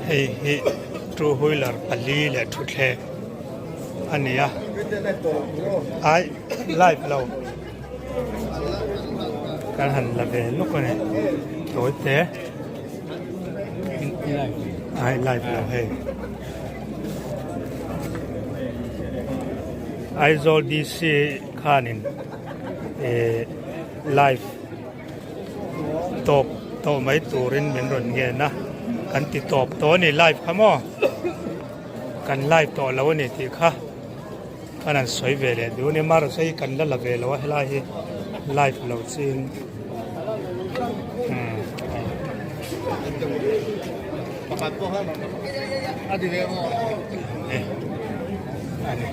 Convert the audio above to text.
Hei hi two wheeler pali leh thutthleng a ni a ai live lo kan han la ve lawk a ni tawi te ai live lo hei Aizawl D_C khanin eh live. Tawp tawh mai turin min rawn ngen a, kan ti tawp tawh a ni live kha maw? Kan live tawh lo a ni tih kha kan han sawi ve leh duh a ni. Amaherawhchu hei kan la la ve lo a helai hi live lo chin umm. A ni.